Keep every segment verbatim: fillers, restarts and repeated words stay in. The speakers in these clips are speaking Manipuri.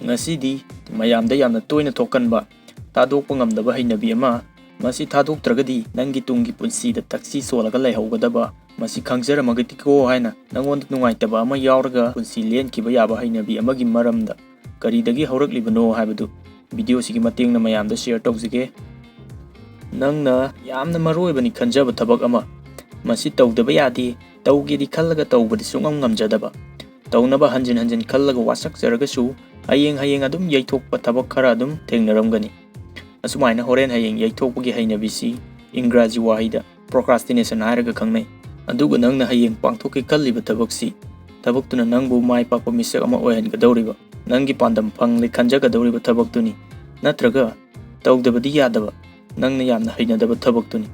ꯉꯁꯤꯗꯤ ꯃꯌꯥꯝꯗ ꯌꯥꯝꯅ ꯇꯣꯏꯅ ꯊꯣꯛꯀꯟꯕ, ꯊꯥꯗꯣꯛꯄ ꯉꯝꯗꯕ ꯍꯩꯅꯕꯤ ꯑꯃ, ꯃꯁꯤ ꯊꯥꯗꯣꯛꯇ꯭ꯔꯒꯗꯤ ꯅꯪꯒꯤ ꯇꯨꯡꯒꯤ ꯄꯨꯟꯁꯤꯗ ꯇꯛꯁꯤ ꯁꯣꯜꯂꯒ ꯂꯩꯍꯧꯒꯗꯕ, ꯃꯁꯤ ꯈꯪꯖꯔꯝꯃꯒꯗꯤꯀꯣ ꯍꯥꯏꯅ ꯅꯪꯉꯣꯟꯗ ꯅꯨꯡꯉꯥꯏꯇꯕ ꯑꯃ ꯌꯥꯎꯔꯒ ꯄꯨꯟꯁꯤ ꯂꯦꯟꯈꯤꯕ ꯌꯥꯕ ꯍꯩꯅꯕꯤ ꯑꯃꯒꯤ ꯃꯔꯝꯗ ꯀꯔꯤꯗꯒꯤ ꯍꯧꯔꯛꯂꯤꯕꯅꯣ ꯍꯥꯏꯕꯗꯨ video ꯁꯤꯒꯤ ꯃꯇꯦꯡꯅ ꯃꯌꯥꯝꯗ share ꯇꯧꯖꯒꯦ꯫ ꯅꯪꯅ ꯌꯥꯝꯅ ꯃꯔꯨ ꯑꯣꯏꯕꯅꯤ ꯈꯟꯖꯕ ꯊꯕꯛ ꯑꯃ, ꯃꯁꯤ ꯇꯧꯗꯕ ꯌꯥꯗꯦ, ꯇꯧꯒꯦꯗꯤ ꯈꯜꯂꯒ ꯇꯧꯕꯗꯤ ꯁꯨꯡꯉꯝ ꯉꯝꯖꯗꯕ, ꯇꯧꯅꯕ ꯍꯟꯖꯤꯟ ꯍꯟꯖꯤꯟ ꯈꯜꯂꯒ ꯋꯥꯁꯛꯆꯔꯒꯁꯨ ꯍꯌꯦꯡ ꯍꯌꯦꯡ ꯑꯗꯨꯝ ꯌꯩꯊꯣꯛꯄ ꯊꯕꯛ ꯈꯔ ꯑꯗꯨꯝ ꯊꯦꯡꯅꯔꯝꯒꯅꯤ꯫ ꯑꯁꯨꯃꯥꯏꯅ ꯍꯣꯔꯦꯟ ꯍꯌꯦꯡ ꯌꯩꯊꯣꯛꯄꯒꯤ ꯍꯩꯅꯕꯤꯁꯤ ꯏꯪꯒ꯭ꯔꯥꯖꯤ ꯋꯥꯍꯩꯗ procrastination ꯍꯥꯏꯔꯒ ꯈꯪꯅꯩ꯫ ꯑꯗꯨꯒ ꯅꯪꯅ ꯍꯌꯦꯡ ꯄꯥꯡꯊꯣꯛꯀꯦ ꯈꯜꯂꯤꯕ ꯊꯕꯛꯁꯤ, ꯊꯕꯛꯇꯨꯅ ꯅꯪꯕꯨ ꯃꯥꯏ ꯄꯥꯛꯄ ꯃꯤꯁꯛ ꯑꯃ ꯑꯣꯏꯍꯟꯒꯗꯧꯔꯤꯕ, ꯅꯪꯒꯤ ꯄꯥꯟꯗꯝ ꯐꯪꯂꯦ ꯈꯟꯖꯒꯗꯧꯔꯤꯕ ꯊꯕꯛꯇꯨꯅꯤ꯫ ꯅꯠꯇ꯭ꯔꯒ ꯇꯧꯗꯕꯗꯤ ꯌꯥꯗꯕ, ꯅꯪꯅ ꯌꯥꯝꯅ ꯍꯩꯅꯗꯕ ꯊꯕꯛꯇꯨꯅꯤ꯫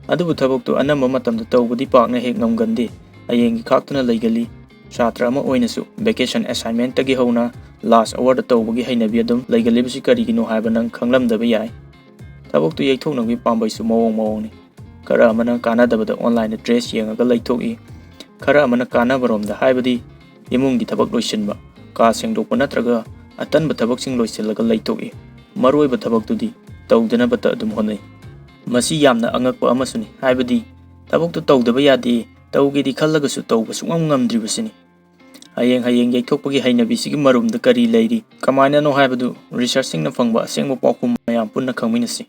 ꯑꯗꯨꯕꯨ ꯊꯕꯛꯇꯨ ꯑꯅꯝꯕ ꯃꯇꯝꯗ ꯇꯧꯕꯗꯤ ꯄꯥꯛꯅ ꯍꯦꯛ ꯉꯝꯒꯟꯗꯦ, ꯍꯌꯦꯡꯒꯤ ꯈꯥꯛꯇꯨꯅ ꯂꯩꯒꯜꯂꯤ꯫ ꯁꯥꯇ꯭ꯔ ꯑꯃ ꯑꯣꯏꯅꯁꯨ vacation assignment ꯇꯒꯤ ꯍꯧꯅ last hour ꯗ ꯇꯧꯕꯒꯤ ꯍꯩꯅꯕꯤ ꯑꯗꯨꯝ ꯂꯩꯒꯜꯂꯤꯕꯁꯤ ꯀꯔꯤꯒꯤꯅꯣ ꯍꯥꯏꯕ ꯅꯪ ꯈꯪꯂꯝꯗꯕ ꯌꯥꯏ꯫ ꯊꯕꯛꯇꯨ ꯌꯩꯊꯣꯛꯅꯕꯒꯤ ꯄꯥꯝꯕꯩꯁꯨ ꯃꯑꯣꯡ ꯃꯑꯣꯡꯅꯤ꯫ ꯈꯔ ꯑꯃꯅ ꯀꯥꯟꯅꯗꯕꯗ online ꯗ dress ꯌꯦꯡꯉꯒ ꯂꯩꯊꯣꯛꯏ, ꯈꯔ ꯑꯃꯅ ꯀꯥꯟꯅꯕꯔꯣꯝꯗ, ꯍꯥꯏꯕꯗꯤ ꯏꯃꯨꯡꯒꯤ ꯊꯕꯛ ꯂꯣꯏꯁꯤꯟꯕ, ꯀꯥ ꯁꯦꯡꯗꯣꯛꯄ ꯅꯠꯇ꯭ꯔꯒ ꯑꯇꯟꯕ ꯊꯕꯛꯁꯤꯡ ꯂꯣꯏꯁꯤꯜꯂꯒ ꯂꯩꯊꯣꯛꯏ꯫ ꯃꯔꯨꯑꯣꯏꯕ ꯊꯕꯛꯇꯨꯗꯤ ꯇꯧꯗꯅꯕꯇ ꯑꯗꯨꯝ ꯍꯣꯠꯅꯩ꯫ ꯃꯁꯤ ꯌꯥꯝꯅ ꯑꯉꯛꯄ ꯑꯃꯁꯨꯅꯤ, ꯍꯥꯏꯕꯗꯤ ꯊꯕꯛꯇꯨ ꯇꯧꯗꯕ ꯌꯥꯗꯦ, ꯇꯧꯒꯦꯗꯤ ꯈꯜꯂꯒꯁꯨ ꯇꯧꯕ ꯁꯨꯡꯉꯝ ꯉꯝꯗ꯭ꯔꯤꯕꯁꯤꯅꯤ꯫ ꯍꯌꯦꯡ ꯍꯌꯦꯡ ꯌꯩꯊꯣꯛꯄꯒꯤ ꯍꯩꯅꯕꯤꯁꯤꯒꯤ ꯃꯔꯨꯝꯗ ꯀꯔꯤ ꯂꯩꯔꯤ, ꯀꯃꯥꯏꯅꯅꯣ ꯍꯥꯏꯕꯗꯨ research ꯁꯤꯡꯅ ꯐꯪꯕ ꯑꯁꯦꯡꯕ ꯄꯥꯎꯈꯨꯝ ꯃꯌꯥꯝ ꯄꯨꯟꯅ ꯈꯪꯃꯤꯟꯅꯁꯤ꯫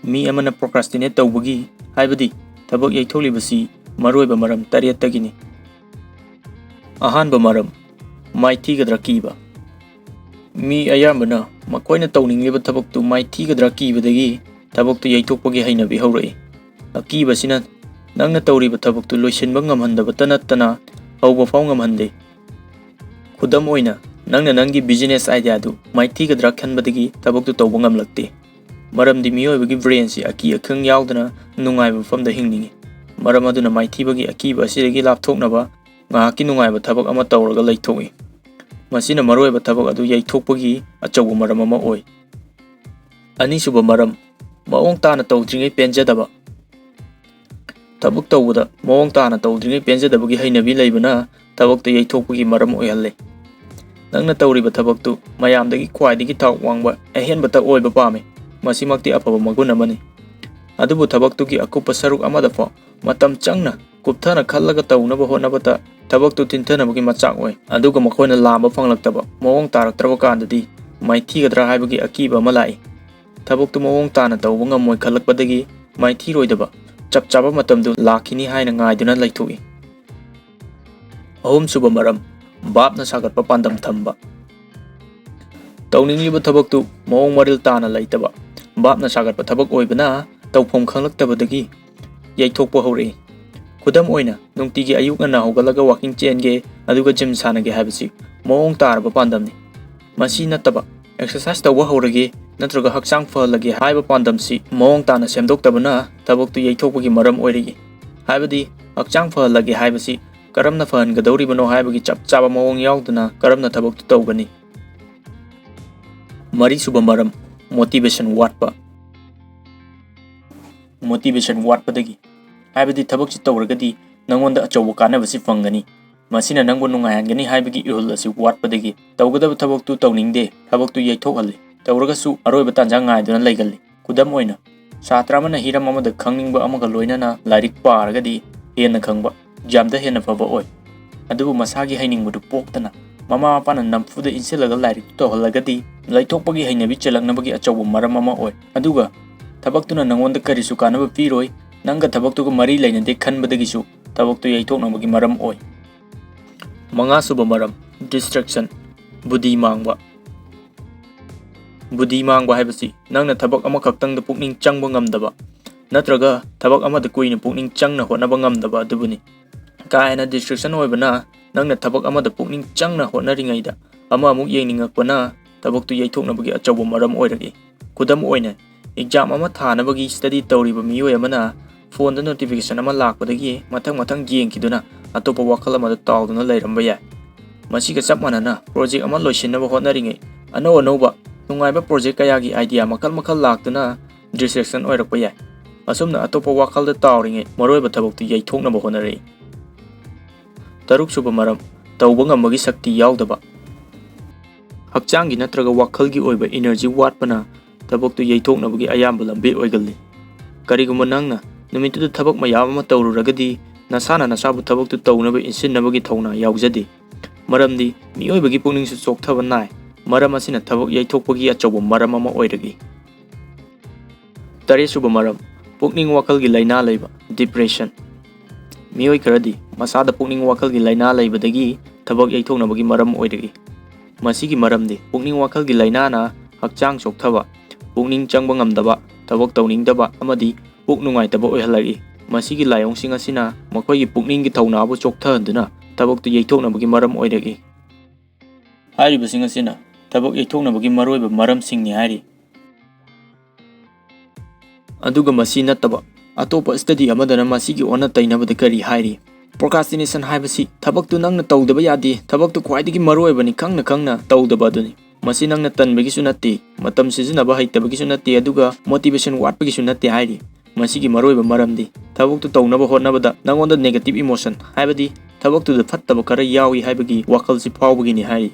ꯃꯤ ꯑꯃꯅ procrastinate ꯇꯧꯕꯒꯤ, ꯍꯥꯏꯕꯗꯤ ꯊꯕꯛ ꯌꯩꯊꯣꯛꯂꯤꯕꯁꯤ, ꯃꯔꯨꯑꯣꯏꯕ ꯃꯔꯝ ꯇꯔꯦꯠꯇꯒꯤꯅꯤ꯫ ꯑꯍꯥꯟꯕ ꯃꯔꯝ, ꯃꯥꯏꯊꯤꯒꯗ꯭ꯔꯥ ꯀꯤꯕ꯫ ꯃꯤ ꯑꯌꯥꯝꯕꯅ ꯃꯈꯣꯏꯅ ꯇꯧꯅꯤꯡꯂꯤꯕ ꯊꯕꯛꯇꯨ ꯃꯥꯏꯊꯤꯒꯗ꯭ꯔꯥ ꯀꯤꯕꯗꯒꯤ ꯊꯕꯛꯇꯨ ꯌꯩꯊꯣꯛꯄꯒꯤ ꯍꯩꯅꯕꯤ ꯍꯧꯔꯛꯏ꯫ ꯑꯀꯤꯕꯁꯤꯅ ꯅꯪꯅ ꯇꯧꯔꯤꯕ ꯊꯕꯛꯇꯨ ꯂꯣꯏꯁꯤꯟꯕ ꯉꯝꯍꯟꯗꯕꯇ ꯅꯠꯇꯅ ꯍꯧꯕ ꯐꯥꯎ ꯉꯝꯍꯟꯗꯦ꯫ ꯈꯨꯗꯝ ꯑꯣꯏꯅ, ꯅꯪꯅ ꯅꯪꯒꯤ business idea ꯗꯨ ꯃꯥꯏꯊꯤꯒꯗ꯭ꯔꯥ ꯈꯟꯕꯗꯒꯤ ꯊꯕꯛꯇꯨ ꯇꯧꯕ ꯉꯝꯂꯛꯇꯦ꯫ ꯃꯔꯝꯗꯤ ꯃꯤꯑꯣꯏꯕꯒꯤ brain ꯁꯤ ꯑꯀꯤ ꯑꯈꯪ ꯌꯥꯎꯗꯅ ꯅꯨꯡꯉꯥꯏꯕ ꯃꯐꯝꯗ ꯍꯤꯡꯅꯤꯡꯏ꯫ ꯃꯔꯝ ꯑꯗꯨꯅ ꯃꯥꯏꯊꯤꯕꯒꯤ ꯑꯀꯤꯕ ꯑꯁꯤꯗꯒꯤ ꯂꯥꯞꯊꯣꯛꯅꯕ ꯉꯥꯏꯍꯥꯛꯀꯤ ꯅꯨꯡꯉꯥꯏꯕ ꯊꯕꯛ ꯑꯃ ꯇꯧꯔꯒ ꯂꯩꯊꯣꯛꯏ꯫ ꯃꯁꯤꯅ ꯃꯔꯨꯑꯣꯏꯕ ꯊꯕꯛ ꯑꯗꯨ ꯌꯩꯊꯣꯛꯄꯒꯤ ꯑꯆꯧꯕ ꯃꯔꯝ ꯑꯃ ꯑꯣꯏ꯫ ꯑꯅꯤꯁꯨꯕ ꯃꯔꯝ, ꯃꯑꯣꯡ ꯇꯥꯅ ꯇꯧꯗ꯭ꯔꯤꯉꯩ ꯄꯦꯟꯖꯗꯕ꯫ ꯊꯕꯛ ꯇꯧꯕꯗ ꯃꯑꯣꯡ ꯇꯥꯅ ꯇꯧꯗ꯭ꯔꯤꯉꯩ ꯄꯦꯟꯖꯗꯕꯒꯤ ꯍꯩꯅꯕꯤ ꯂꯩꯕꯅ ꯊꯕꯛꯇ ꯌꯩꯊꯣꯛꯄꯒꯤ ꯃꯔꯝ ꯑꯣꯏꯍꯜꯂꯤ꯫ ꯅꯪꯅ ꯇꯧꯔꯤꯕ ꯊꯕꯛꯇꯨ ꯃꯌꯥꯝꯗꯒꯤ ꯈ꯭ꯋꯥꯏꯗꯒꯤ ꯊꯥꯛ ꯋꯥꯡꯕ ꯑꯍꯦꯟꯕꯇ ꯑꯣꯏꯕ ꯄꯥꯝꯃꯤ꯫ ꯃꯁꯤꯃꯛꯇꯤ ꯑꯐꯕ ꯃꯒꯨꯟ ꯑꯃꯅꯤ꯫ ꯑꯗꯨꯕꯨ ꯊꯕꯛꯇꯨꯒꯤ ꯑꯀꯨꯞꯄ ꯁꯔꯨꯛ ꯑꯃꯗ ꯐꯥꯎ ꯃꯇꯝ ꯆꯪꯅ ꯀꯨꯞꯊꯅ ꯈꯜꯂꯒ ꯇꯧꯅꯕ ꯍꯣꯠꯅꯕꯗ ꯊꯕꯛꯇꯨ ꯊꯤꯟꯊꯅꯕꯒꯤ ꯃꯆꯥꯛ ꯑꯣꯏ꯫ ꯑꯗꯨꯒ ꯃꯈꯣꯏꯅ ꯂꯥꯝꯕ ꯐꯪꯂꯛꯇꯕ ꯃꯑꯣꯡ ꯇꯥꯔꯛꯇ꯭ꯔꯕ ꯀꯥꯟꯗꯗꯤ ꯃꯥꯏꯊꯤꯒꯗ꯭ꯔꯥ ꯍꯥꯏꯕꯒꯤ ꯑꯀꯤꯕ ꯑꯃ ꯂꯥꯛꯏ꯫ ꯊꯕꯛꯇꯨ ꯃꯑꯣꯡ ꯇꯥꯅ ꯇꯧꯕ ꯉꯝꯃꯣꯏ ꯈꯜꯂꯛꯄꯗꯒꯤ ꯃꯥꯏꯊꯤꯔꯣꯏꯗꯕ ꯆꯞ ꯆꯥꯕ ꯃꯇꯝꯗꯨ ꯂꯥꯛꯈꯤꯅꯤ ꯍꯥꯏꯅ ꯉꯥꯏꯗꯨꯅ ꯂꯩꯊꯣꯛꯏ꯫ ꯑꯍꯨꯝꯁꯨꯕ ꯃꯔꯝ, ꯚꯥꯞꯅ ꯁꯥꯒꯠꯄ ꯄꯥꯟꯗꯝ ꯊꯝꯕ꯫ ꯇꯧꯅꯤꯡꯂꯤꯕ ꯊꯕꯛꯇꯨ ꯃꯑꯣꯡ ꯃꯔꯤꯜ ꯇꯥꯅ ꯂꯩꯇꯕ, ꯚꯥꯞꯅ ꯁꯥꯒꯠꯄ ꯊꯕꯛ ꯑꯣꯏꯕꯅ ꯇꯧꯐꯝ ꯈꯪꯂꯛꯇꯕꯗꯒꯤ ꯌꯩꯊꯣꯛꯄ ꯍꯧꯔꯛꯏ꯫ ꯈꯨꯗꯝ ꯑꯣꯏꯅ, ꯅꯨꯡꯇꯤꯒꯤ ꯑꯌꯨꯛ ꯉꯟꯅ ꯍꯧꯒꯠꯂꯒ walking ꯆꯦꯟꯒꯦ, ꯑꯗꯨꯒ gym ꯁꯥꯟꯅꯒꯦ ꯍꯥꯏꯕꯁꯤ ꯃꯑꯣꯡ ꯇꯥꯔꯕ ꯄꯥꯟꯗꯝꯅꯤ꯫ ꯃꯁꯤ ꯅꯠꯇꯕ, exercise ꯇꯧꯕ ꯍꯧꯔꯒꯦ ꯅꯠꯇ꯭ꯔꯒ ꯍꯛꯆꯥꯡ ꯐꯍꯜꯂꯒꯦ ꯍꯥꯏꯕ ꯄꯥꯟꯗꯝꯁꯤ ꯃꯑꯣꯡ ꯇꯥꯅ ꯁꯦꯝꯗꯣꯛꯇꯕꯅ ꯊꯕꯛꯇꯨ ꯌꯩꯊꯣꯛꯄꯒꯤ ꯃꯔꯝ ꯑꯣꯏꯔꯛꯏ꯫ ꯍꯥꯏꯕꯗꯤ, ꯍꯛꯆꯥꯡ ꯐꯍꯜꯂꯒꯦ ꯍꯥꯏꯕꯁꯤ ꯀꯔꯝꯅ ꯐꯍꯟꯒꯗꯧꯔꯤꯕꯅꯣ ꯍꯥꯏꯕꯒꯤ ꯆꯞ ꯆꯥꯕ ꯃꯑꯣꯡ ꯌꯥꯎꯗꯅ ꯀꯔꯝꯅ ꯊꯕꯛꯇꯨ ꯇꯧꯒꯅꯤ? ꯃꯔꯤꯁꯨꯕ ꯃꯔꯝ, motivation ꯋꯥꯠꯄ꯫ Motivation ꯋꯥꯠꯄꯗꯒꯤ, ꯍꯥꯏꯕꯗꯤ ꯊꯕꯛꯁꯤ ꯇꯧꯔꯒꯗꯤ ꯅꯪꯉꯣꯟꯗ ꯑꯆꯧꯕ ꯀꯥꯟꯅꯕꯁꯤ ꯐꯪꯒꯅꯤ, ꯃꯁꯤꯅ ꯅꯪꯕꯨ ꯅꯨꯡꯉꯥꯏꯍꯟꯒꯅꯤ ꯍꯥꯏꯕꯒꯤ ꯏꯍꯨꯜ ꯑꯁꯤ ꯋꯥꯠꯄꯗꯒꯤ ꯇꯧꯒꯗꯕ ꯊꯕꯛꯇꯨ ꯇꯧꯅꯤꯡꯗꯦ, ꯊꯕꯛꯇꯨ ꯌꯩꯊꯣꯛꯍꯜꯂꯤ꯫ ꯇꯧꯔꯒꯁꯨ ꯑꯔꯣꯏꯕ ꯇꯥꯟꯖꯥ ꯉꯥꯏꯗꯨꯅ ꯂꯩꯒꯜꯂꯤ꯫ ꯈꯨꯗꯝ ꯑꯣꯏꯅ, ꯁꯥꯇ꯭ꯔ ꯑꯃꯅ ꯍꯤꯔꯝ ꯑꯃꯗ ꯈꯪꯅꯤꯡꯕ ꯑꯃꯒ ꯂꯣꯏꯅꯅ ꯂꯥꯏꯔꯤꯛ ꯄꯥꯔꯒꯗꯤ ꯍꯦꯟꯅ ꯈꯪꯕ, exam ꯗ ꯍꯦꯟꯅ ꯐꯕ ꯑꯣꯏ꯫ ꯑꯗꯨꯕꯨ ꯃꯁꯥꯒꯤ ꯍꯩꯅꯤꯡꯕꯗꯨ ꯄꯣꯛꯇꯅ ꯃꯃꯥ ꯃꯄꯥꯅ ꯅꯝꯐꯨꯗ ꯏꯟꯁꯤꯜꯂꯒ ꯂꯥꯏꯔꯤꯛꯇꯨ ꯇꯧꯍꯜꯂꯒꯗꯤ ꯂꯩꯊꯣꯛꯄꯒꯤ ꯍꯩꯅꯕꯤ ꯆꯦꯜꯂꯛꯅꯕꯒꯤ ꯑꯆꯧꯕ ꯃꯔꯝ ꯑꯃ ꯑꯣꯏ꯫ ꯑꯗꯨꯒ ꯊꯕꯛꯇꯨꯅ ꯅꯪꯉꯣꯟꯗ ꯀꯔꯤꯁꯨ ꯀꯥꯟꯅꯕ ꯄꯤꯔꯣꯏ, ꯅꯪꯒ ꯊꯕꯛꯇꯨꯒ ꯃꯔꯤ ꯂꯩꯅꯗꯦ ꯈꯟꯕꯗꯒꯤꯁꯨ ꯊꯕꯛꯇꯨ ꯌꯩꯊꯣꯛꯅꯕꯒꯤ ꯃꯔꯝ ꯑꯣꯏ꯫ ꯃꯉꯥꯁꯨꯕ ꯃꯔꯝ, distraction, ꯕꯨꯙꯤ ꯃꯥꯡꯕ꯫ ꯕꯨꯙꯤ ꯃꯥꯡꯕ ꯍꯥꯏꯕꯁꯤ ꯅꯪꯅ ꯊꯕꯛ ꯑꯃꯈꯛꯇꯪꯗ ꯄꯨꯛꯅꯤꯡ ꯆꯪꯕ ꯉꯝꯗꯕ ꯅꯠꯇ꯭ꯔꯒ ꯊꯕꯛ ꯑꯃꯗ ꯀꯨꯏꯅ ꯄꯨꯛꯅꯤꯡ ꯆꯪꯅ ꯍꯣꯠꯅꯕ ꯉꯝꯗꯕ ꯑꯗꯨꯕꯨꯅꯤ꯫ ꯀꯥ ꯍꯦꯟꯅ distraction ꯑꯣꯏꯕꯅ ꯅꯪꯅ ꯊꯕꯛ ꯑꯃꯗ ꯄꯨꯛꯅꯤꯡ ꯆꯪꯅ ꯍꯣꯠꯅꯔꯤꯉꯩꯗ ꯑꯃ ꯑꯃꯨꯛ ꯌꯦꯡꯅꯤꯡꯉꯛꯄꯅ ꯊꯕꯛꯇꯨ ꯌꯩꯊꯣꯛꯅꯕꯒꯤ ꯑꯆꯧꯕ ꯃꯔꯝ ꯑꯣꯏꯔꯛꯏ꯫ ꯈꯨꯗꯝ ꯑꯣꯏꯅ, exam ꯑꯃ ꯊꯥꯅꯕꯒꯤ study ꯇꯧꯔꯤꯕ ꯃꯤꯑꯣꯏ ꯑꯃꯅ phone ꯗ notification ꯑꯃ ꯂꯥꯛꯄꯗꯒꯤ ꯃꯊꯪ ꯃꯊꯪ ꯌꯦꯡꯈꯤꯗꯨꯅ ꯑꯇꯣꯞꯄ ꯋꯥꯈꯜ ꯑꯃꯗ ꯇꯥꯎꯗꯨꯅ ꯂꯩꯔꯝꯕ ꯌꯥꯏ꯫ ꯃꯁꯤꯒ ꯆꯞ ꯃꯥꯟꯅꯅ, project ꯑꯃ ꯂꯣꯏꯁꯤꯟꯅꯕ ꯍꯣꯠꯅꯔꯤꯉꯩ ꯑꯅꯧ ꯑꯅꯧꯕ ꯅꯨꯡꯉꯥꯏꯕ project ꯀꯌꯥꯒꯤ idea ꯃꯈꯜ ꯃꯈꯜ ꯂꯥꯛꯇꯨꯅ distraction ꯑꯣꯏꯔꯛꯄ ꯌꯥꯏ꯫ ꯑꯁꯨꯝꯅ ꯑꯇꯣꯞꯄ ꯋꯥꯈꯜꯗ ꯇꯥꯎꯔꯤꯉꯩ ꯃꯔꯨꯑꯣꯏꯕ ꯊꯕꯛꯇꯨ ꯌꯩꯊꯣꯛꯅꯕ ꯍꯣꯠꯅꯔꯛꯏ꯫ ꯇꯔꯨꯛꯁꯨꯕ ꯃꯔꯝ, ꯇꯧꯕ ꯉꯝꯕꯒꯤ ꯁꯛꯇꯤ ꯌꯥꯎꯗꯕ꯫ ꯍꯛꯆꯥꯡꯒꯤ ꯅꯠꯇ꯭ꯔꯒ ꯋꯥꯈꯜꯒꯤ ꯑꯣꯏꯕ ꯏꯅꯔꯖꯤ ꯋꯥꯠꯄꯅ ꯊꯕꯛꯇꯨ ꯌꯩꯊꯣꯛꯅꯕꯒꯤ ꯑꯌꯥꯝꯕ ꯂꯝꯕꯤ ꯑꯣꯏꯒꯜꯂꯤ꯫ ꯀꯔꯤꯒꯨꯝꯕ ꯅꯪꯅ ꯅꯨꯃꯤꯠꯇꯨꯗ ꯊꯕꯛ ꯃꯌꯥꯝ ꯑꯃ ꯇꯧꯔꯨꯔꯒꯗꯤ, ꯅꯁꯥꯅ ꯅꯁꯥꯕꯨ ꯊꯕꯛꯇꯨ ꯇꯧꯅꯕ ꯏꯟꯁꯤꯟꯅꯕꯒꯤ ꯊꯧꯅꯥ ꯌꯥꯎꯖꯗꯦ꯫ ꯃꯔꯝꯗꯤ ꯃꯤꯑꯣꯏꯕꯒꯤ ꯄꯨꯛꯅꯤꯡꯁꯨ ꯆꯣꯛꯊꯕ ꯅꯥꯏ꯫ ꯃꯔꯝ ꯑꯁꯤꯅ ꯊꯕꯛ ꯌꯩꯊꯣꯛꯄꯒꯤ ꯑꯆꯧꯕ ꯃꯔꯝ ꯑꯃ ꯑꯣꯏꯔꯛꯏ꯫ ꯇꯔꯦꯠꯁꯨꯕ ꯃꯔꯝ, ꯄꯨꯛꯅꯤꯡ ꯋꯥꯈꯜꯒꯤ ꯂꯥꯏꯅꯥ ꯂꯩꯕ, ꯗꯤꯄ꯭ꯔꯦꯁꯟ꯫ ꯃꯤꯑꯣꯏ ꯈꯔꯗꯤ ꯃꯁꯥꯗ ꯄꯨꯛꯅꯤꯡ ꯋꯥꯈꯜꯒꯤ ꯂꯥꯏꯅꯥ ꯂꯩꯕꯗꯒꯤ ꯊꯕꯛ ꯌꯩꯊꯣꯛꯅꯕꯒꯤ ꯃꯔꯝ ꯑꯣꯏꯔꯛꯏ꯫ ꯃꯁꯤꯒꯤ ꯃꯔꯝꯗꯤ ꯄꯨꯛꯅꯤꯡ ꯋꯥꯈꯜꯒꯤ ꯂꯥꯏꯅꯥꯅ ꯍꯛꯆꯥꯡ ꯆꯣꯛꯊꯕ, ꯄꯨꯛꯅꯤꯡ ꯆꯪꯕ ꯉꯝꯗꯕ, ꯊꯕꯛ ꯇꯧꯅꯤꯡꯗꯕ ꯑꯃꯗꯤ ꯄꯨꯛ ꯅꯨꯡꯉꯥꯏꯇꯕ ꯑꯣꯏꯍꯜꯂꯛꯏ꯫ ꯃꯁꯤꯒꯤ ꯂꯥꯏꯑꯣꯡꯁꯤꯡ ꯑꯁꯤꯅ ꯃꯈꯣꯏꯒꯤ ꯄꯨꯛꯅꯤꯡꯒꯤ ꯊꯧꯅꯥꯕꯨ ꯆꯣꯛꯊꯍꯟꯗꯨꯅ ꯊꯕꯛꯇꯨ ꯌꯩꯊꯣꯛꯅꯕꯒꯤ ꯃꯔꯝ ꯑꯣꯏꯔꯛꯏ꯫ ꯍꯥꯏꯔꯤꯕꯁꯤꯡ ꯑꯁꯤꯅ ꯊꯕꯛ ꯌꯩꯊꯣꯛꯅꯕꯒꯤ ꯃꯔꯨꯑꯣꯏꯕ ꯃꯔꯝꯁꯤꯡꯅꯤ ꯍꯥꯏꯔꯤ꯫ ꯑꯗꯨꯒ ꯃꯁꯤ ꯅꯠꯇꯕ ꯑꯇꯣꯞꯄ ꯁ꯭ꯇꯗꯤ ꯑꯃꯗꯅ ꯃꯁꯤꯒꯤ ꯑꯣꯟꯅ ꯇꯩꯅꯕꯗ ꯀꯔꯤ ꯍꯥꯏꯔꯤ? ꯄ꯭ꯔꯣꯀ꯭ꯔꯥꯁ꯭ꯇꯤꯅꯦꯁꯟ ꯍꯥꯏꯕꯁꯤ ꯊꯕꯛꯇꯨ ꯅꯪꯅ ꯇꯧꯗꯕ ꯌꯥꯗꯦ, ꯊꯕꯛꯇꯨ ꯈ꯭ꯋꯥꯏꯗꯒꯤ ꯃꯔꯨꯑꯣꯏꯕꯅꯤ ꯈꯪꯅ ꯈꯪꯅ ꯇꯧꯗꯕ ꯑꯗꯨꯅꯤ꯫ ꯃꯁꯤ ꯅꯪꯅ ꯇꯟꯕꯒꯤꯁꯨ ꯅꯠꯇꯦ, ꯃꯇꯝ ꯁꯤꯖꯤꯟꯅꯕ ꯍꯩꯇꯕꯒꯤꯁꯨ ꯅꯠꯇꯦ, ꯑꯗꯨꯒ ꯃꯣꯇꯤꯚꯦꯁꯟ ꯋꯥꯠꯄꯒꯤꯁꯨ ꯅꯠꯇꯦ ꯍꯥꯏꯔꯤ꯫ ꯃꯁꯤꯒꯤ ꯃꯔꯨꯑꯣꯏꯕ ꯃꯔꯝꯗꯤ ꯊꯕꯛꯇꯨ ꯇꯧꯅꯕ ꯍꯣꯠꯅꯕꯗ ꯅꯉꯣꯟꯗ ꯅꯦꯒꯦꯇꯤꯚ ꯏꯃꯣꯁꯟ, ꯍꯥꯏꯕꯗꯤ ꯊꯕꯛꯇꯨꯗ ꯐꯠꯇꯕ ꯈꯔ ꯌꯥꯎꯏ ꯍꯥꯏꯕꯒꯤ ꯋꯥꯈꯜꯁꯤ ꯐꯥꯎꯕꯒꯤꯅꯤ ꯍꯥꯏꯔꯤ꯫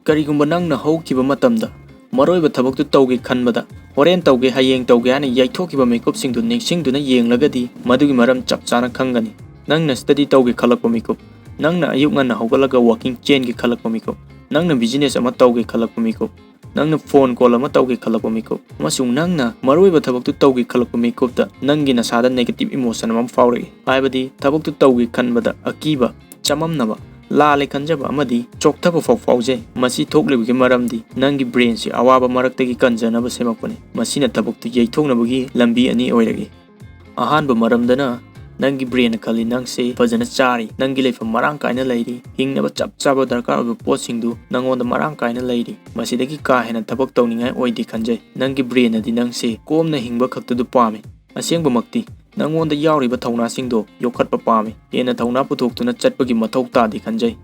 ꯀꯔꯤꯒꯨꯝꯕ ꯅꯪꯅ ꯍꯧꯈꯤꯕ ꯃꯇꯝꯗ ꯃꯔꯨꯑꯣꯏꯕ ꯊꯕꯛꯇꯨ ꯇꯧꯒꯦ ꯈꯟꯕꯗ ꯍꯣꯔꯦꯟ ꯇꯧꯒꯦ, ꯍꯌꯦꯡ ꯇꯧꯒꯦ ꯍꯥꯏꯅ ꯌꯩꯊꯣꯛꯈꯤꯕ ꯃꯤꯀꯨꯞꯁꯤꯡꯗꯨ ꯅꯤꯡꯁꯤꯡꯗꯨꯅ ꯌꯦꯡꯂꯒꯗꯤ ꯃꯗꯨꯒꯤ ꯃꯔꯝ ꯆꯞ ꯆꯥꯅ ꯈꯪꯒꯅꯤ꯫ ꯅꯪꯅ ꯁ꯭ꯇꯗꯤ ꯇꯧꯒꯦ ꯈꯜꯂꯛꯄ ꯃꯤꯀꯨꯞ, ꯅꯪꯅ ꯑꯌꯨꯛ ꯉꯟꯅ ꯍꯧꯒꯠꯂꯒ ꯋꯥꯀꯤꯡ ꯆꯦꯟꯒꯦ ꯈꯜꯂꯛꯄ ꯃꯤꯀꯨꯞ, ꯅꯪꯅ ꯕꯤꯖꯤꯅꯦꯁ ꯑꯃ ꯇꯧꯒꯦ ꯈꯜꯂꯛꯄ ꯃꯤꯀꯨꯞ, ꯅꯪꯅ ꯐꯣꯟ ꯀꯣꯜ ꯑꯃ ꯇꯧꯒꯦ ꯈꯜꯂꯛꯄ ꯃꯤꯀꯨꯞ, ꯑꯃꯁꯨꯡ ꯅꯪꯅ ꯃꯔꯨꯑꯣꯏꯕ ꯊꯕꯛꯇꯨ ꯇꯧꯒꯦ ꯈꯜꯂꯛꯄ ꯃꯤꯀꯨꯞꯇ ꯅꯪꯒꯤ ꯅꯁꯥꯗ ꯅꯦꯒꯦꯇꯤꯚ ꯏꯃꯣꯁꯟ ꯑꯃ ꯐꯥꯎꯔꯛꯏ, ꯍꯥꯏꯕꯗꯤ ꯊꯕꯛꯇꯨ ꯇꯧꯒꯦ ꯈꯟꯕꯗ ꯑꯀꯤꯕ, ꯆꯃꯝꯅꯕ, ꯂꯥꯜꯂꯦ ꯈꯟꯖꯕ ꯑꯃꯗꯤ ꯆꯣꯛꯊꯕ ꯐꯥꯎ ꯐꯥꯎꯖꯩ꯫ ꯃꯁꯤ ꯊꯣꯛꯂꯤꯕꯒꯤ ꯃꯔꯝꯗꯤ ꯅꯪꯒꯤ ꯕ꯭ꯔꯦꯟꯁꯤ ꯑꯋꯥꯕ ꯃꯔꯛꯇꯒꯤ ꯀꯟꯖꯅꯕ ꯁꯦꯝꯃꯛꯄꯅꯤ꯫ ꯃꯁꯤꯅ ꯊꯕꯛꯇꯨ ꯌꯩꯊꯣꯛꯅꯕꯒꯤ ꯂꯝꯕꯤ ꯑꯅꯤ ꯑꯣꯏꯔꯛꯏ꯫ ꯑꯍꯥꯟꯕ ꯃꯔꯝꯗꯅ ꯅꯪꯒꯤ ꯕ꯭ꯔꯦꯟꯅ ꯈꯜꯂꯤ ꯅꯪꯁꯦ ꯐꯖꯅ ꯆꯥꯔꯤ, ꯅꯪꯒꯤ ꯂꯩꯐꯝ ꯃꯔꯥꯡ ꯀꯥꯏꯅ ꯂꯩꯔꯤ, ꯍꯤꯡꯅꯕ ꯆꯞ ꯆꯥꯕ ꯗꯔꯀꯥꯔ ꯑꯣꯏꯕ ꯄꯣꯠꯁꯤꯡꯗꯨ ꯅꯉꯣꯟꯗ ꯃꯔꯥꯡ ꯀꯥꯏꯅ ꯂꯩꯔꯤ, ꯃꯁꯤꯗꯒꯤ ꯀꯥ ꯍꯦꯟꯅ ꯊꯕꯛ ꯇꯧꯅꯤꯡꯉꯥꯏ ꯑꯣꯏꯗꯦ ꯈꯟꯖꯩ꯫ ꯅꯪꯒꯤ ꯕ꯭ꯔꯦꯟꯅꯗꯤ ꯅꯪꯁꯦ ꯀꯣꯝꯅ ꯍꯤꯡꯕ ꯈꯛꯇꯗꯨ ꯄꯥꯝꯃꯤ꯫ ꯑꯁꯦꯡꯕꯃꯛꯇꯤ ꯅꯉꯣꯟꯗ ꯌꯥꯎꯔꯤꯕ ꯊꯧꯅꯥꯁꯤꯡꯗꯣ ꯌꯣꯛꯈꯠꯄ ꯄꯥꯝꯃꯤ꯫ ꯍꯦꯟꯅ ꯊꯧꯅꯥ ꯄꯨꯊꯣꯛꯇꯨꯅ ꯆꯠꯄꯒꯤ ꯃꯊꯧ ꯇꯥꯗꯦ ꯈꯟꯖꯩ꯫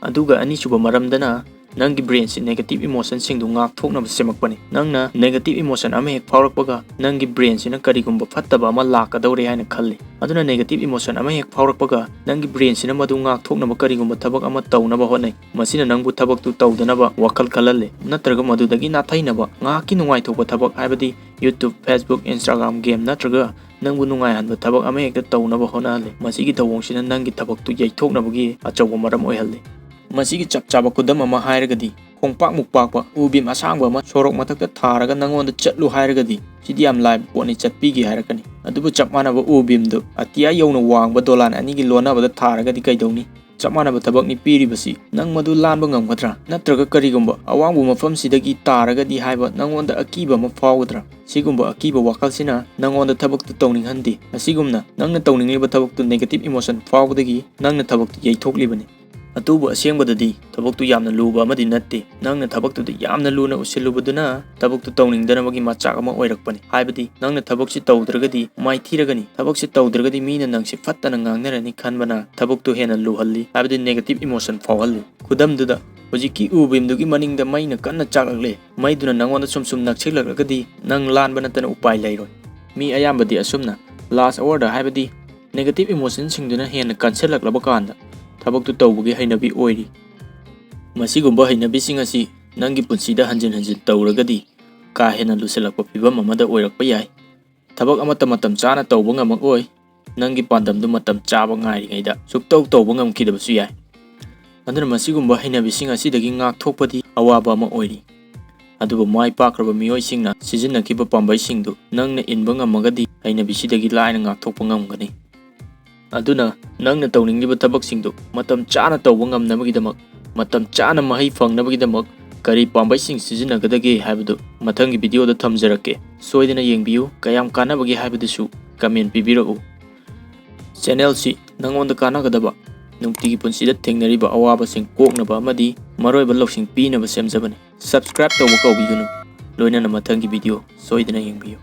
ꯑꯗꯨꯒ ꯑꯅꯤꯁꯨꯕ ꯃꯔꯝꯗꯅ ꯅꯪꯒꯤ brainꯁꯤ negative emotionꯁꯤꯡꯗꯨ ꯉꯥꯛꯊꯣꯛꯅꯕ ꯁꯦꯝꯃꯛꯄꯅꯤ꯫ ꯅꯪꯅ negative emotion ꯑꯃ ꯍꯦꯛ ꯐꯥꯎꯔꯛꯄꯒ ꯅꯪꯒꯤ brainꯁꯤꯅ ꯀꯔꯤꯒꯨꯝꯕ ꯐꯠꯇꯕ ꯑꯃ ꯂꯥꯛꯀꯗꯧꯔꯦ ꯍꯥꯏꯅ ꯈꯜꯂꯤ꯫ ꯑꯗꯨꯅ negative emotion ꯑꯃ ꯍꯦꯛ ꯐꯥꯎꯔꯛꯄꯒ ꯅꯪꯒꯤ brainꯁꯤꯅ ꯃꯗꯨ ꯉꯥꯛꯊꯣꯛꯅꯕ ꯀꯔꯤꯒꯨꯝꯕ ꯊꯕꯛ ꯑꯃ ꯇꯧꯅꯕ ꯍꯣꯠꯅꯩ꯫ ꯃꯁꯤꯅ ꯅꯪꯕꯨ ꯊꯕꯛꯇꯨ ꯇꯧꯗꯅꯕ ꯋꯥꯈꯜ ꯈꯜꯍꯜꯂꯦ, ꯅꯠꯇ꯭ꯔꯒ ꯃꯗꯨꯗꯒꯤ ꯅꯥꯊꯩꯅꯕ ꯉꯥꯏꯍꯥꯛꯀꯤ ꯅꯨꯡꯉꯥꯏꯊꯣꯛꯄ ꯊꯕꯛ, ꯍꯥꯏꯕꯗꯤ YouTube, Facebook, Instagram game ꯅꯠꯇ꯭ꯔꯒ ꯅꯪꯕꯨ ꯅꯨꯡꯉꯥꯏꯍꯟꯕ ꯊꯕꯛ ꯑꯃ ꯍꯦꯛꯇ ꯇꯧꯅꯕ ꯍꯣꯠꯅꯍꯜꯂꯤ꯫ ꯃꯁꯤꯒꯤ ꯊꯧꯑꯣꯡꯁꯤꯅ ꯅꯪꯒꯤ ꯊꯕꯛꯇꯨ ꯌꯩꯊꯣꯛꯅꯕꯒꯤ ꯑꯆꯧꯕ ꯃꯔꯝ ꯑꯣꯏꯍꯜꯂꯤ꯫ ꯃꯁꯤꯒꯤ ꯆꯞ ꯆꯥꯕ ꯈꯨꯗꯝ ꯑꯃ ꯍꯥꯏꯔꯒꯗꯤ, ꯈꯣꯡꯄꯥꯛꯃꯨꯛ ꯄꯥꯛꯄ ꯎ ꯕꯤꯝ ꯑꯁꯥꯡꯕ ꯑꯃ ꯁꯣꯔꯣꯛ ꯃꯊꯛꯇ ꯊꯥꯔꯒ ꯅꯪꯉꯣꯟꯗ "ꯆꯠꯂꯨ" ꯍꯥꯏꯔꯒꯗꯤ, "ꯁꯤꯗꯤ ꯌꯥꯝ ꯂꯥꯏꯕ ꯄꯣꯠꯅꯤ, ꯆꯠꯄꯤꯒꯦ" ꯍꯥꯏꯔꯛꯀꯅꯤ꯫ ꯑꯗꯨꯕꯨ ꯆꯞ ꯃꯥꯟꯅꯕ ꯎ ꯕꯤꯝꯗꯨ ꯑꯇꯤꯌꯥ ꯌꯧꯅ ꯋꯥꯡꯕ ꯗꯣꯂꯥꯟ ꯑꯅꯤꯒꯤ ꯂꯣꯟꯅꯕꯗ ꯊꯥꯔꯒꯗꯤ ꯀꯩꯗꯧꯅꯤ? ꯆꯞ ꯃꯥꯟꯅꯕ ꯊꯕꯛꯅꯤ ꯄꯤꯔꯤꯕꯁꯤ꯫ ꯅꯪ ꯃꯗꯨ ꯂꯥꯟꯕ ꯉꯝꯒꯗ꯭ꯔꯥ? ꯅꯠꯇ꯭ꯔꯒ ꯀꯔꯤꯒꯨꯝꯕ ꯑꯋꯥꯡꯕ ꯃꯐꯝꯁꯤꯗꯒꯤ ꯇꯥꯔꯒꯗꯤ ꯍꯥꯏꯕ ꯅꯪꯉꯣꯟꯗ ꯑꯀꯤꯕ ꯑꯃ ꯐꯥꯎꯒꯗ꯭ꯔꯥ? ꯁꯤꯒꯨꯝꯕ ꯑꯀꯤꯕ ꯋꯥꯈꯜꯁꯤꯅ ꯅꯪꯉꯣꯟꯗ ꯊꯕꯛꯇꯨ ꯇꯧꯅꯤꯡꯍꯟꯗꯦ꯫ ꯑꯁꯤꯒꯨꯝꯅ ꯅꯪꯅ ꯇꯧꯅꯤꯡꯂꯤꯕ ꯊꯕꯛꯇꯨ negative emotion ꯐꯥꯎꯕꯗꯒꯤ ꯅꯪꯅ ꯊꯕꯛꯇꯨ ꯌꯩꯊꯣꯛꯂꯤꯕꯅꯤ꯫ ꯑꯗꯨꯕꯨ ꯑꯁꯦꯡꯕꯗꯗꯤ ꯊꯕꯛꯇꯨ ꯌꯥꯝꯅ ꯂꯨꯕ ꯑꯃꯗꯤ ꯅꯠꯇꯦ꯫ ꯅꯪꯅ ꯊꯕꯛꯇꯨꯗ ꯌꯥꯝꯅ ꯂꯨꯅ ꯎꯁꯤꯜꯂꯨꯕꯗꯨꯅ ꯊꯕꯛꯇꯨ ꯇꯧꯅꯤꯡꯗꯅꯕꯒꯤ ꯃꯆꯥꯛ ꯑꯃ ꯑꯣꯏꯔꯛꯄꯅꯤ꯫ ꯍꯥꯏꯕꯗꯤ ꯅꯪꯅ ꯊꯕꯛꯁꯤ ꯇꯧꯗ꯭ꯔꯒꯗꯤ ꯃꯥꯏꯊꯤꯔꯒꯅꯤ, ꯊꯕꯛꯁꯤ ꯇꯧꯗ꯭ꯔꯒꯗꯤ ꯃꯤꯅ ꯅꯪꯁꯤ ꯐꯠꯇꯅ ꯉꯥꯡꯅꯔꯅꯤ ꯈꯟꯕꯅ ꯊꯕꯛꯇꯨ ꯍꯦꯟꯅ ꯂꯨꯍꯜꯂꯤ, ꯍꯥꯏꯕꯗꯤ negative emotion ꯐꯥꯎꯍꯜꯂꯤ꯫ ꯈꯨꯗꯝꯗꯨꯗ, ꯍꯧꯖꯤꯛꯀꯤ ꯎ ꯕꯤꯝꯗꯨꯒꯤ ꯃꯅꯤꯡꯗ ꯃꯩꯅ ꯀꯟꯅ ꯆꯥꯛꯂꯛꯂꯦ꯫ ꯃꯩꯗꯨꯅ ꯅꯪꯉꯣꯟꯗ ꯁꯨꯝ ꯁꯨꯝ ꯅꯛꯁꯤꯜꯂꯛꯂꯒꯗꯤ ꯅꯪ ꯂꯥꯟꯕ ꯅꯠꯇꯅ ꯎꯄꯥꯏ ꯂꯩꯔꯣꯏ꯫ ꯃꯤ ꯑꯌꯥꯝꯕꯗꯤ ꯑꯁꯨꯝꯅ last hourꯗ, ꯍꯥꯏꯕꯗꯤ negative emotionꯁꯤꯡꯗꯨꯅ ꯍꯦꯟꯅ ꯀꯟꯁꯤꯜꯂꯛꯂꯕ ꯀꯥꯟꯗ ꯊꯕꯛꯇꯨ ꯇꯧꯕꯒꯤ ꯍꯩꯅꯕꯤ ꯑꯣꯏꯔꯤ꯫ ꯃꯁꯤꯒꯨꯝꯕ ꯍꯩꯅꯕꯤꯁꯤꯡ ꯑꯁꯤ ꯅꯪꯒꯤ ꯄꯨꯟꯁꯤꯗ ꯍꯟꯖꯤꯟ ꯍꯟꯖꯤꯟ ꯇꯧꯔꯒꯗꯤ ꯀꯥ ꯍꯦꯟꯅ ꯂꯨꯁꯤꯜꯂꯛꯄ ꯐꯤꯕꯝ ꯑꯃꯗ ꯑꯣꯏꯔꯛꯄ ꯌꯥꯏ꯫ ꯊꯕꯛ ꯑꯃꯠꯇ ꯃꯇꯝ ꯆꯥꯅ ꯇꯧꯕ ꯉꯝꯃꯛꯑꯣꯏ꯫ ꯅꯪꯒꯤ ꯄꯥꯟꯗꯝꯗꯨ ꯃꯇꯝ ꯆꯥꯕ ꯉꯥꯏꯔꯤꯉꯩꯗ ꯁꯨꯛꯇꯧ ꯇꯧꯕ ꯉꯝꯈꯤꯗꯕꯁꯨ ꯌꯥꯏ꯫ ꯑꯗꯨꯅ ꯃꯁꯤꯒꯨꯝꯕ ꯍꯩꯅꯕꯤꯁꯤꯡ ꯑꯁꯤꯗꯒꯤ ꯉꯥꯛꯊꯣꯛꯄꯗꯤ ꯑꯋꯥꯕ ꯑꯃ ꯑꯣꯏꯔꯤ꯫ ꯑꯗꯨꯕꯨ ꯃꯥꯏ ꯄꯥꯛꯈ꯭ꯔꯕ ꯃꯤꯑꯣꯏꯁꯤꯡꯅ ꯁꯤꯖꯤꯟꯅꯈꯤꯕ ꯄꯥꯝꯕꯩꯁꯤꯡꯗꯨ ꯅꯪꯅ ꯏꯟꯕ ꯉꯝꯃꯒꯗꯤ ꯍꯩꯅꯕꯤꯁꯤꯗꯒꯤ ꯂꯥꯏꯅ ꯉꯥꯛꯊꯣꯛꯄ ꯉꯝꯒꯅꯤ꯫ ꯑꯗꯨꯅ ꯅꯪꯅ ꯇꯧꯅꯤꯡꯂꯤꯕ ꯊꯕꯛꯁꯤꯡꯗꯨ ꯃꯇꯝ ꯆꯥꯅ ꯇꯧꯕ ꯉꯝꯅꯕꯒꯤꯗꯃꯛ, ꯃꯇꯝ ꯆꯥꯅ ꯃꯍꯩ ꯐꯪꯅꯕꯒꯤꯗꯃꯛ ꯀꯔꯤ ꯄꯥꯝꯕꯩꯁꯤꯡ ꯁꯤꯖꯤꯟꯅꯒꯗꯒꯦ ꯍꯥꯏꯕꯗꯨ ꯃꯊꯪꯒꯤ videoꯗ ꯊꯝꯖꯔꯛꯀꯦ꯫ ꯁꯣꯏꯗꯅ ꯌꯦꯡꯕꯤꯌꯨ꯫ ꯀꯌꯥꯝ ꯀꯥꯟꯅꯕꯒꯦ ꯍꯥꯏꯕꯗꯨꯁꯨ comment ꯄꯤꯕꯤꯔꯛꯎ꯫ Channelꯁꯤ ꯅꯉꯣꯟꯗ ꯀꯥꯟꯅꯒꯗꯕ, ꯅꯨꯡꯇꯤꯒꯤ ꯄꯨꯟꯁꯤꯗ ꯊꯦꯡꯅꯔꯤꯕ ꯑꯋꯥꯕꯁꯤꯡ ꯀꯣꯛꯅꯕ ꯑꯃꯗꯤ ꯃꯔꯨꯑꯣꯏꯕ ꯂꯧꯁꯤꯡ ꯄꯤꯅꯕ ꯁꯦꯝꯖꯕꯅꯤ꯫ Subscribe ꯇꯧꯕ ꯀꯥꯎꯕꯤꯒꯅꯨ꯫ ꯂꯣꯏꯅꯅ ꯃꯊꯪꯒꯤ video ꯁꯣꯏꯗꯅ ꯌꯦꯡꯕꯤꯌꯨ꯫